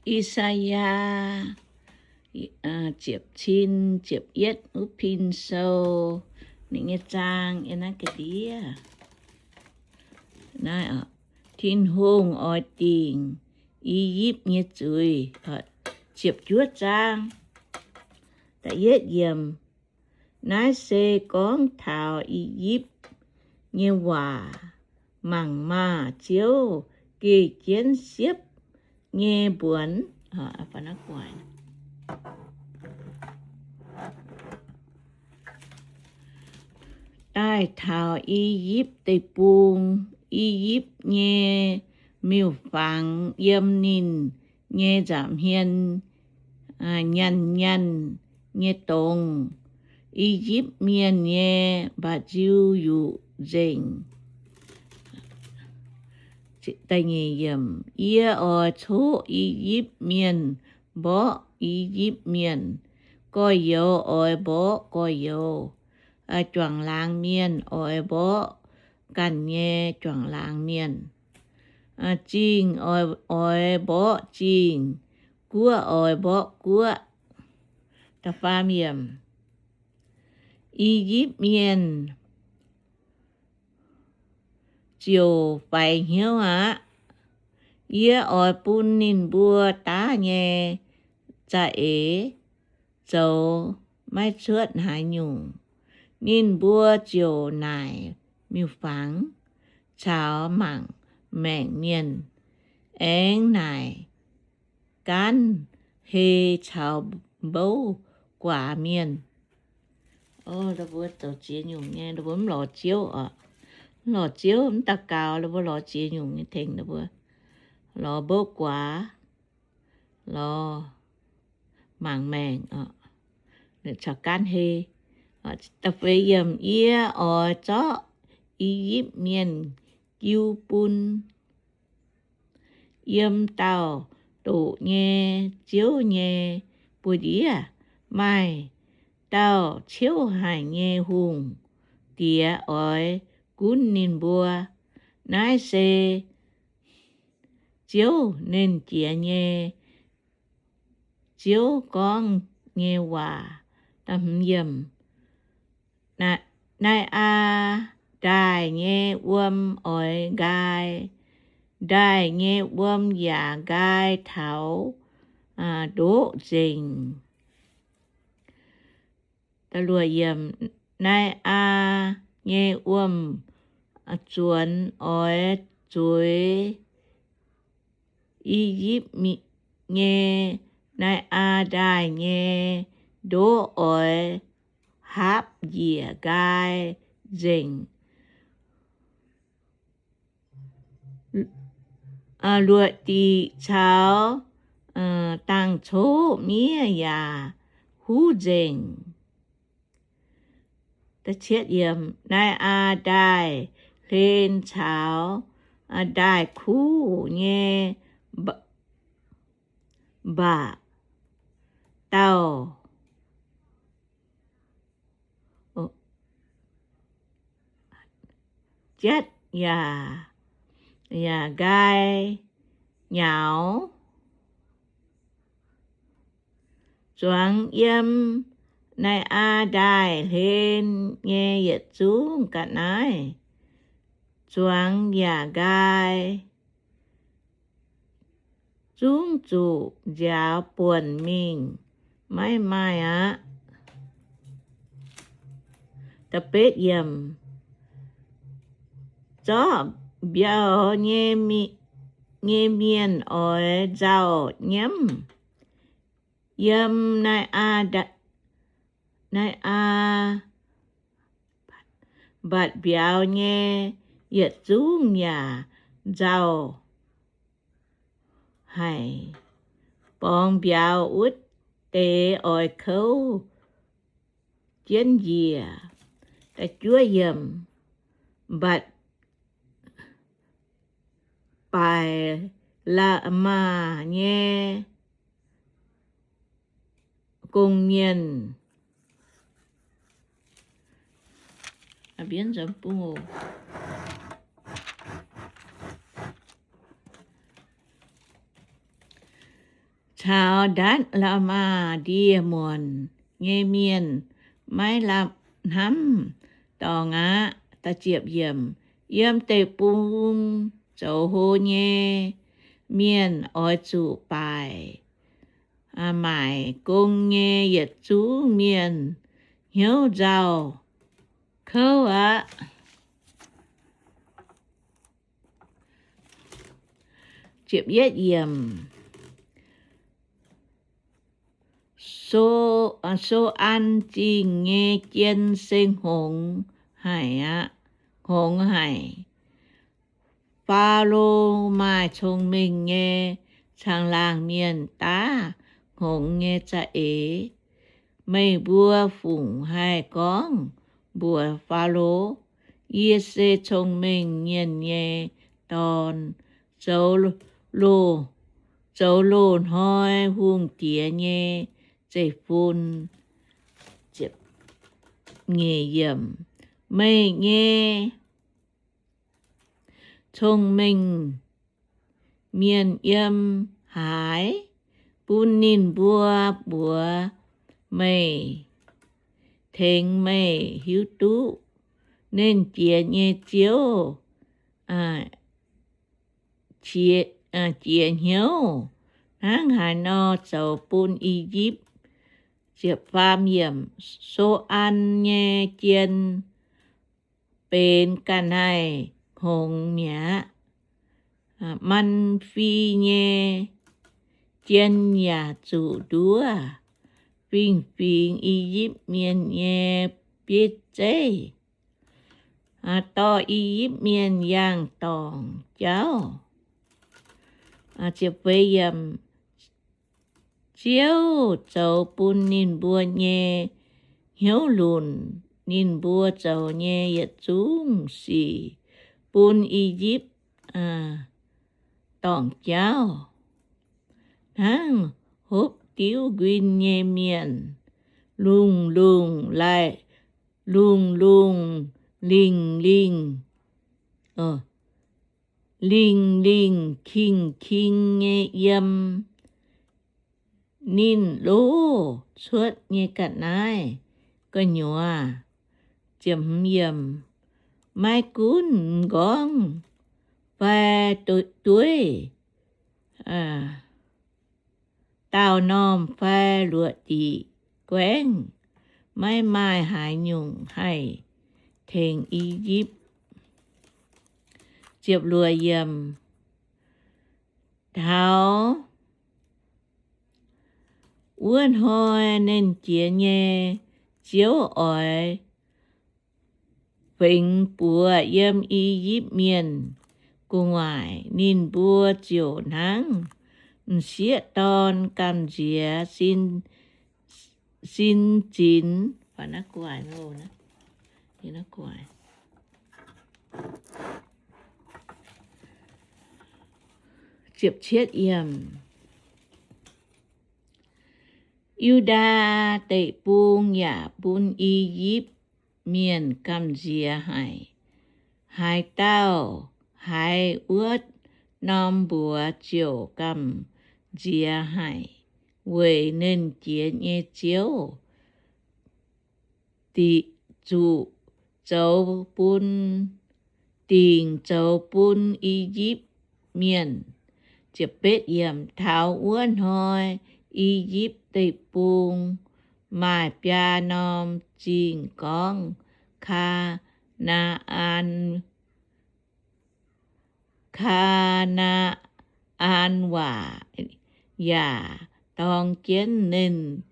I^saa^yaa ziepc cin ziepc yietv wuov pin sou, ninh nyei zaang yiem naaiv ga'ndiev. Naaiv, Tin-Hungh oix dingc I^yipv nyei zuiz. Ziepc juov zaang, da'yietv yiemc. Naaiv se gorngv taux I^yipv nyei waac mangc maah! Ziouv geh jienv siepv nyei mbuonx daaih taux I^yipv Deic-Bung. I^yipv nyei miuc-fangx yiem ninh nyei nza'hmien nyanh nyanh nyei dongz. I^yipv Mienh nyei mba'nziu yuqc nzengc. Yie oix coqv I^yipv Mienh mborqv I^yipv Mienh. Gorx-youz oix mborqv gorx-youz. Juangc laangz mienh oix mborqv ganh nyei juangc laangz mienh. Zingh oix mborqv zingh, guoqv oix mborqv guoqv. I^yipv Mienh ziouc faix hnyouv aqv. Yie oix bun ninh mbuo daav nyei za'eix zoux maiv cuotv haaix nyungc. Ninh mbuo ziouc naaic miuc-fangx caux mangc maengc mienh, aengx naaic gaanv hei caux mbouv guaax mienh. Mbuo zoux ziex nyungc nyei, mbuo mv lorz Ziouv oc. Mv lorz Ziouv, mv daux gaux, mbuo lorz ziex nyungc nyei tengx mbuo lorz mbouv guaax, lorz mangc maengc, caux gaanv hei. Yie oix zorqv I^yipv Mienh jiu bun yiem dauh doqc nyei Ziouv nyei buoz-ndiev. Maaih dauh ciouv haic nyei hungh diex oix gunv ninh mbuo. Naaiv se Ziouv Nernh Jiex nyei Ziouv gorngv nyei waac. Naa^aa^ndaaih nyei wuom oix nqaai. Ndaaih nyei wuom yaac nqaai taux ndoqv nzengc. Naa^aa nyei wuom-zuonx oix zueiz I^yipv nyei. Naa^aa^ndaaih nyei ndoqv oix haapv njiec nqaai nzengc. Luoqc diqc caux dangh coqv miev yaac huv nzengc. Naa^aa^ndaaih hlen caux ndaaih kuv nyei mba'dauh jatv yaac, yaac nqaai nyaux. Zuangx yiem Naa^aa^ndaaih hlen nyei yietc zungv ga'naaiv, zuangx yaac nqaai, zungv zuqc nziaaux buonc mingh, maiv maaih aqv. Zorqv mbiauh nyei mienh oix nzauh nyiemv. Yiem Naa^aa mbatc mbiauz nyei yietc zungv yaac nzauh haic. Borngz mbiauz wuov deix oix kouv jienv njiec. Mbatc Baaix La'maah nyei gong-mienh. Taux Ndatv^laa^maa Ndie-Muonc nyei mienh maiv lamh hnamv dorngx aqv. Yiem deic-bung zoux hlo nyei mienh oix zuqc baaic maaic gong nyei yietc zungv mienh hnyouv nzauh kouv aqv. So^an Zingh nyei jien se hngongx haic aqv, hngongx haic. Faalo maaih cong-mengh nyei caangh laangh mienh daav hngongx nyei za'eix. Meih mbuo fungc haih gorngv mbuox Faalo, Yie se cong-mengh mienh nyei dorn, zoux loz, zoux loz hnoi hungh diex nyei zeiv-fun? Meih nyei cong-mengh mienh yiem haaix? Bun ninh mbuo mbuox meih, tengx meih hiuv duqv Nernh Jiex nyei Ziouv jiex hnyouv hnangv haaix nor zoux bun I^yipv. So^an nyei jien benx ga'naaiv hngongx mi'aqv. Manv^fi nyei jien yaac zuqc nduov fingx-fingx I^yipv Mienh nyei bieiv zeiv, dorh I^yipv Mienh yangh dorngc jauv. Ziouv zoux bun ninh mbuo nyei hnyouv lunc, ninh mbuo zoux nyei yietc zungv sic bun I^yipv dorngc jauv, hnangv hopv diuv nquin nyei mienh, lungh lungh laih, lungh lungh lingh lingh, lingh lingh king king nyei yiem ninh loz cuotv nyei ga'naaiv gu'nyuoz. Maiv gunv m'nqorngv fai dueiv, daauh normh fai luoqc diqc guaengv, maiv maaih haaix nyungc haih tengx I^yipv. Taux wuov hnoi Nernh Jiex nyei Ziouv oix fengx buoz yiem I^yipv Mienh gu'nguaaic. Ninh mbuo ziouc hnangv m'sieqv dorn gamh nziex sin zinx Yu^ndaa Deic-Bung yaac bun I^yipv Mienh gamh nziex haic. Haaix dauh haiz wuov norm mbuox ziouc gamh nziex haic, weic Nernh Jiex nyei Ziouv zuqc zoux bun, dingc zoux bun I^yipv Mienh. Taux wuov hnoi I^yipv Deic-Bung maaih biaa norm zingh gorngv Kaa^naa^an, Kaa^naa^an Waac, yaac dorng jienv Nernh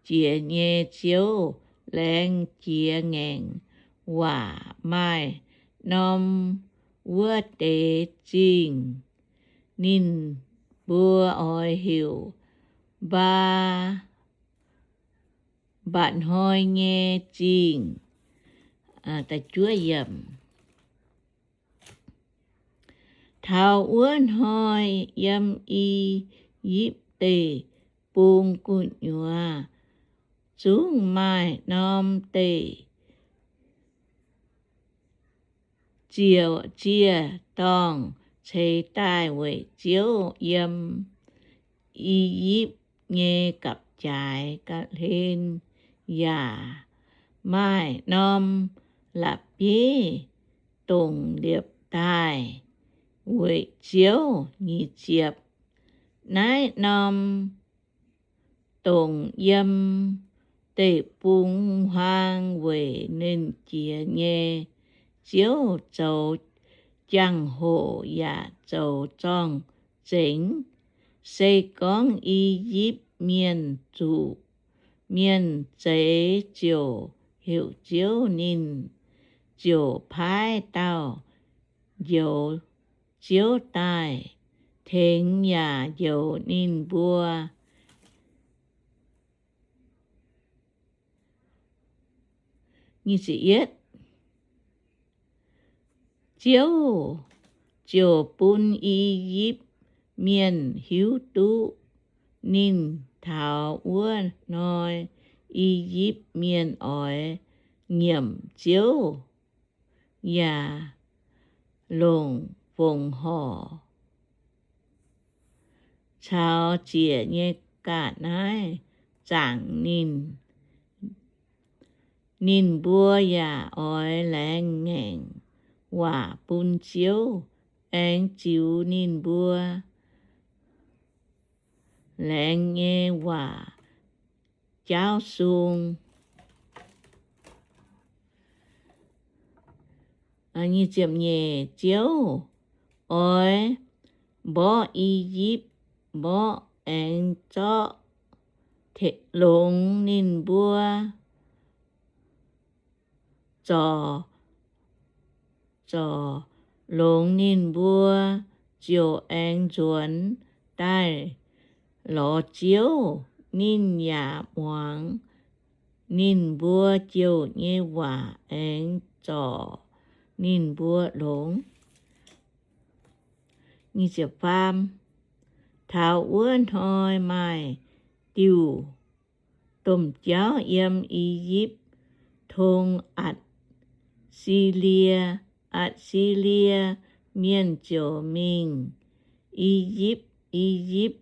Jiex nyei Ziouv laengz jiex ngaengc waac. Maaih norm wuov deix zingh ninh mbuo oix heuc Mbaa, Mba'hnoi nyei Zingh. Taux wuov hnoi yiem I^yipv Deic-Bung gu'nyuoz zungv maaih norm deic-ziec ziec-dorngh ceix daaih weic Ziouv yiem I^yipv nyei gapv-jaaix ga'hlen, yaac maaih norm la'bieiv dongc liepc daaih weic Ziouv. Nyic ziepc. Naaiv norm dongc yiem deic-bung-huaang weic Nernh Jiex nyei Ziouv zoux jangx-hoc yaac zoux zorng-zengx. Se gorngv I^yipv Mienh zuqc mienh zeix ziouc heuc Ziouv, ninh ziouc paaiv dauh njoux ziouv daaih tengx yaac njoux ninh mbuo. Ziouv ziouc bun I^yipv Mienh hiuv duqv ninh taux wuov hnoi I^yipv Mienh oix nyiemc Ziouv yaac longc fongc horc caux ziec nyei ga'naaiv zaangc ninh. Ninh mbuo yaac oix laengz ngaengc waac bun Ziouv, aengx ziux ninh mbuo laengz nyei waac jaauv sung. Ziouv oix mborqv I^yipv mborqv, aengx zorqv longx ninh mbuo, zorc, zorc longx ninh mbuo, ziouc aengx nzuonx daaih lorz Ziouv. Ninh yaac muangx ninh mbuo jouh nyei waac aengx zorc ninh mbuo longx. Taux wuov hnoi maaih diuh domh jauv yiem I^yipv Tong Atc^si^lie. Atc^si^lie Mienh ziouc mingh I^yipv. I^yipv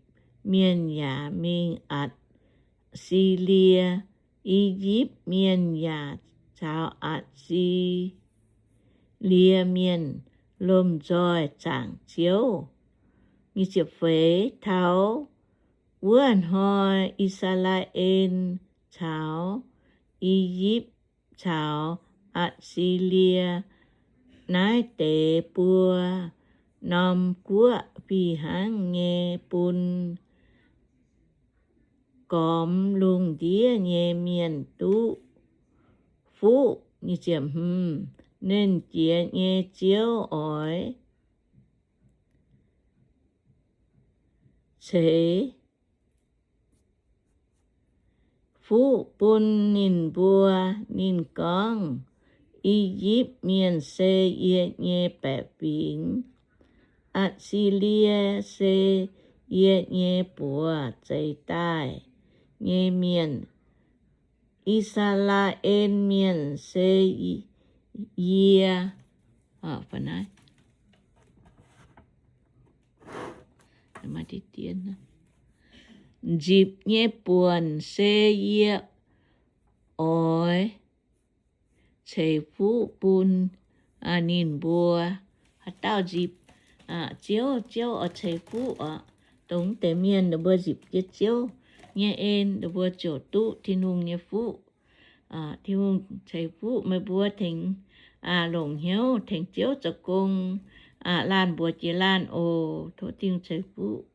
Mienh yaac mingh Atc^si^lie. I^yipv Mienh yaac caux Atc^si^lie Mienh lomh nzoih zaangc Ziouv. Taux wuov hnoi I^saa^laa^en caux I^yipv caux Atc^si^lie naaiv deix buo norm guoqv fih hnangv nyei bun gormx lungh ndiev nyei mienh duqv fuqv. Nernh Jiex nyei Ziouv oix ceix fuqv bun ninh mbuo. Ninh gorngv, I^yipv Mienh se yie nyei baeqc fingx, Atc^si^lie se yie nyei buoz zeix daaih nyei mienh. I^saa^laa^en Mienh se yie nzipc nyei buonc, se yie oix ceix fuqv bun ninh mbuo. Haaix dauh nzipc Ziouv, Ziouv oix ceix fuqv oc. Dongh deix mienh ninh mbuo nzipc jienv Ziouv nyei en, ninh mbuo ziouc duqv Tin-Hungh nyei fuqv. Tin-Hungh ceix fuqv meih mbuo tengx longc hnyouv tengx Ziouv zoux gong, laanh mbuox jiex laanh oc. Tov Tin-Hungh ceix fuqv.